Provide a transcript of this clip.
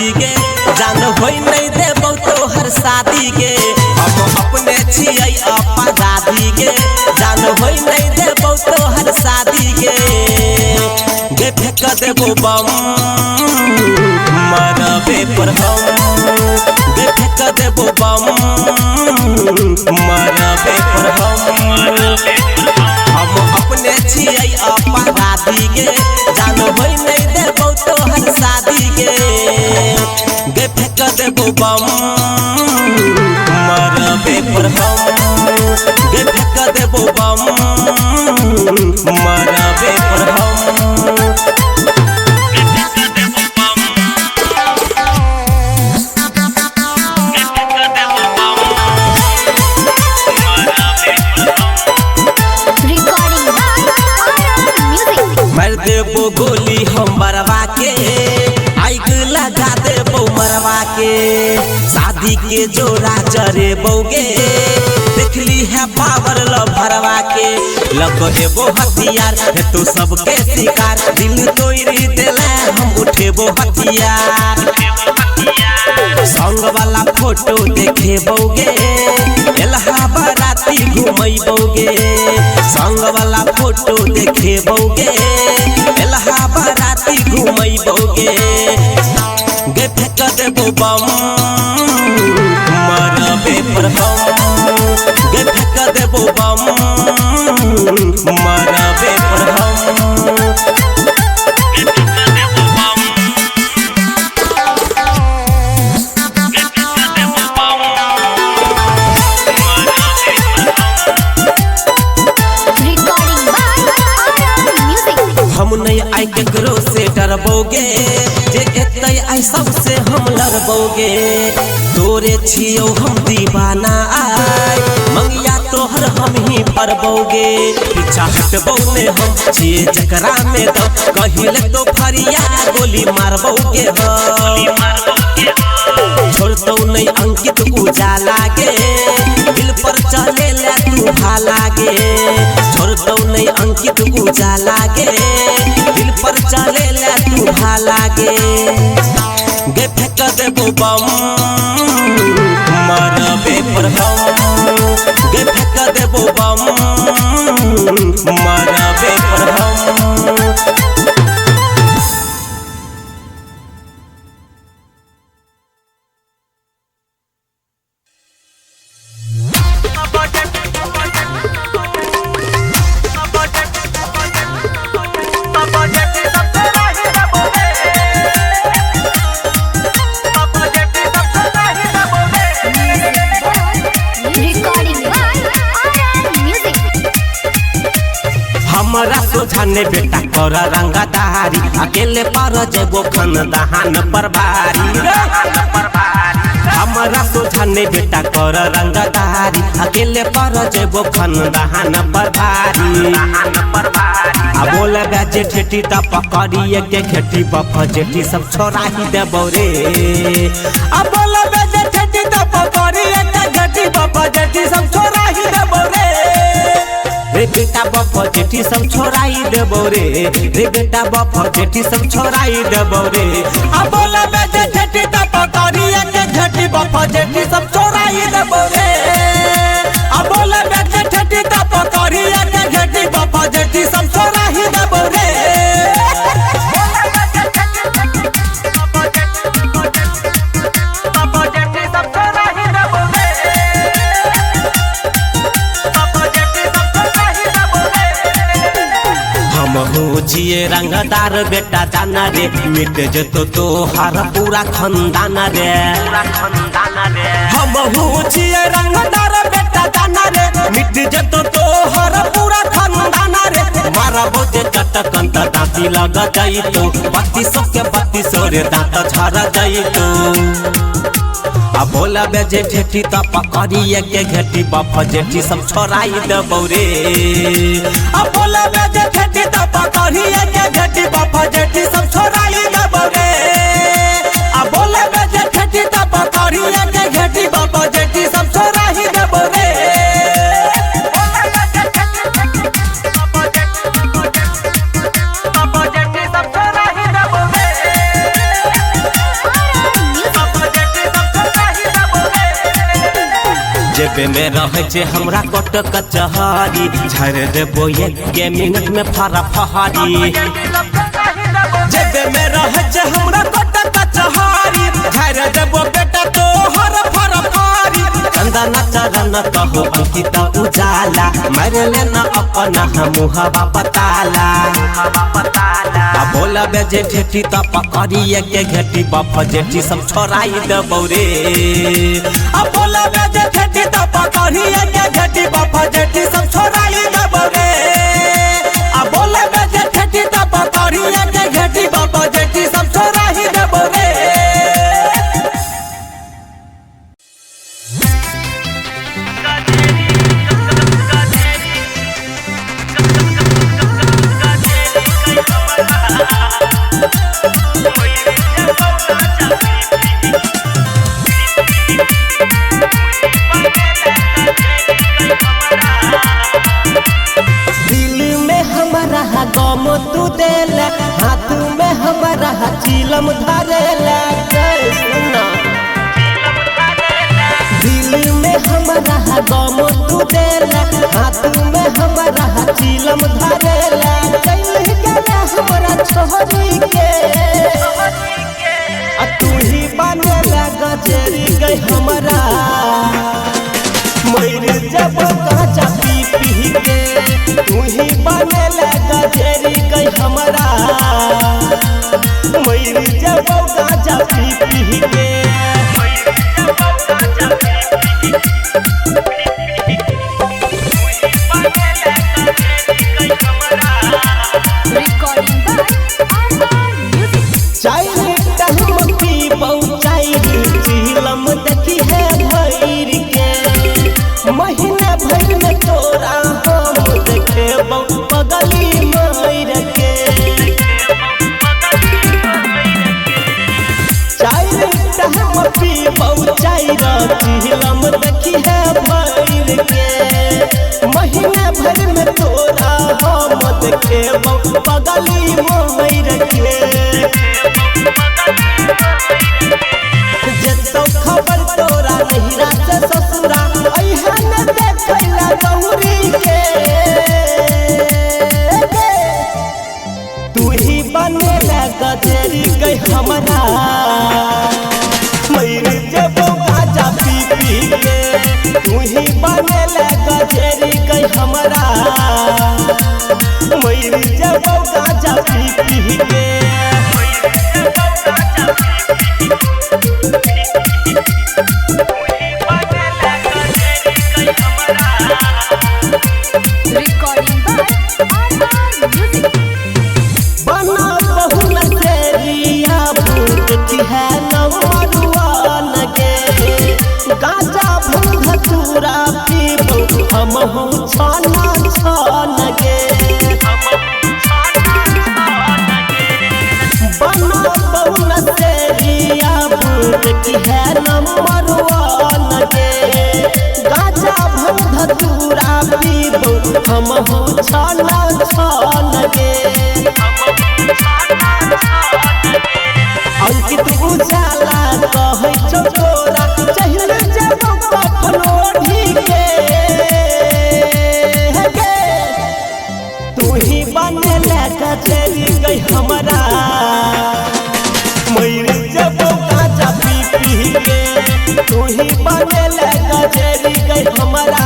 अपराधी गे, जान होई नहीं देबौ तोहर शादी गे। हम अपने छियै अपराधी गे, जान होई नहीं देबौ तोहर शादी गे। गे फेंक देबौ बम मरबे पर हम, गे फेंक देबौ बम मरबे पर हम। हम अपने छियै अपराधी गे, जान होई नहीं देबौ तोहर शादी गे। गे फेंक देबौ बम मरबे पर हम, गे फेंक देबौ बम मरबे पर हम। Recording by RR Music. मार देबो गोली हम मरवा के, आग लगा देबो मरवा के। शादी के जोड़ा चरेबोगे, देखली है पावर ल भरवा के। लगेबो हथियार है तू सबके शिकार, दिल तोड़ देला हम उठेबो हथियार। संग वाला फोटो देखेबोगे, एलहा बाराती घुमैबोगे। संग वाला फोटो देखेबोगे, एलहा बाराती घुमैबोगे। गे फेंक देबो बम मरबे पर हम, गे फेंक देबो बम मरबे पर हम। Recording by RR Music. हम नहीं आई केकरो से डरबोगे, जे एतै आई सबसे हम लड़बोगे। तोरे छियौ हम दीवाना आय, मंगिया तोहर हम ही भरबोगे। पीछा हटबौ ने हम छियै जकरा में दम, कहिले तो फरिया गोली मारबोगे हम। छोड़तौ नहीं अंकित उजाला गे, दिल पर चले ले तू भाला गे। छोड़तौ नहीं अंकित उजाला गे, दिल पर चले ले तू भाला गे। गे फेंक देबो बम मरबे पर हम, गे फेंक देबो बम मरबे पर हम। Recording by RR Music. हमरा सोझा ने बेटा कर रंगदारी, अकेले पर जेबो खनदहान पर भारी। हमरा सोझा ने बेटा कर रंगदारी, अकेले पर जेबो खनदहान पर भारी। आ बोला जे ठेठी त पकड़िए के घेटी, बफ जेठी सब छोड़ा ही देबो रे। आ बोला जे ठेठी त पकड़िए के घेटी, बफ जेठी सब छोड़ा ही देबो रे। रे बेटा बफ जेठी सब छोड़ाई देबो रे, रे बेटा बफ जेठी सब छोड़ाई देबो रे। आ बोला जे ठेठी त पकड़िए के घेटी, बफ जेठी सब छोड़ाई देबो रे। आ बोला जे ठेठी त पकड़िए के घेटी, बफ जेठी सब छोड़ाई देबो रे। हम हो छियै रंगदार बेटा जाना रे, मिट जतो तोहार पूरा खानदान रे। हम हो छियै रंगदार बेटा जाना रे, मिट जतो तोहार पूरा खानदान रे। मारबो जे चटकन त दांती लग जाइतो, 32 के 32 रे दांत झर जाइतो। आ बोला जे ठेठी त पकड़िए के घेटी, बफ जेठी सब छोड़ाई देबौ रे। आ बोला जे ठेठी त पकड़िए के घेटी, बफ जेठी सब छोड़ाई देबौ रे। आ बोला जे ठेठी त पकड़िए के घेटी, बफ जेठी सब छोड़ाई देबौ रे। RR जेबे में रहे छे हमरा कोट कचहरी, झाड़ देबो एक मिनट में फरा फहारी। जेबे में रहे छे हमरा कोट कचहरी, झाड़ देबो बेटा तोहर फरा फहारी। चंदना चरण कहो अंकित उजाला, मार लेना अपना मुहवा पताला। आ बोला बेजे ठेठी त पकड़ी के घेटी, बफ जेठी सब छोड़ाई देबौ रे। आ बोला बेजे ठेठी त पकड़ी के घेटी, बफ जेठी सब छोड़ाई देबौ रे। आ बोला बेजे ठेठी त पकड़ी के घेटी, बफ जेठी सब छोड़ाई देबौ रे। दिल में हमारा गम तू देला, हाथ में हमारा चिलम धरेला। दिल में हमारा गम तू देला, हाथ में हमारा चिलम धरेला। चल गया हमारा छोरी के, आ तू ही बनेला गजेरी गई हमारा। मर जब गांजा पी पी के, तू ही बनेला गजेरी गई हमारा। मर जब गांजा पी पी के। Recording by RR Music. चाय हम पीबौ चाय चिलम देखी है भैर के, महीना भर में तोरा हम देखेबौ पगली मार के। चाय हम पीबौ चाय चिलम देखी है भैर के, महीना भर में तोरा हम देखेबौ पगली मार के। जतो खबर तोरा नहिरा से ससुरा, अइहा न देखैला गौरी के। तू ही बनेला गजेरी गई हमरा, मर जबो गांजा पी पी के। तू ही बनेला गजेरी गई हमरा, मर जबो गांजा पी पी के। Recording by RR Music. बना बहु नसेरिया भूत है नवरुआन के, गांजा भंग धतूरा पीबो हमहु छाना छान के। बना बहु नसेरिया भूत है नवरुआन के, गांजा भंग धतूरा पीबो हमहु छाना छान के। अंकित उजाला कहै छौ तोरा, चहिल जबौ कफन ओढ़ी के। तू ही बनेला गजेरी गई हमरा, मर जबौ गांजा पी पी के। तू ही बनेला गजेरी गई हमरा,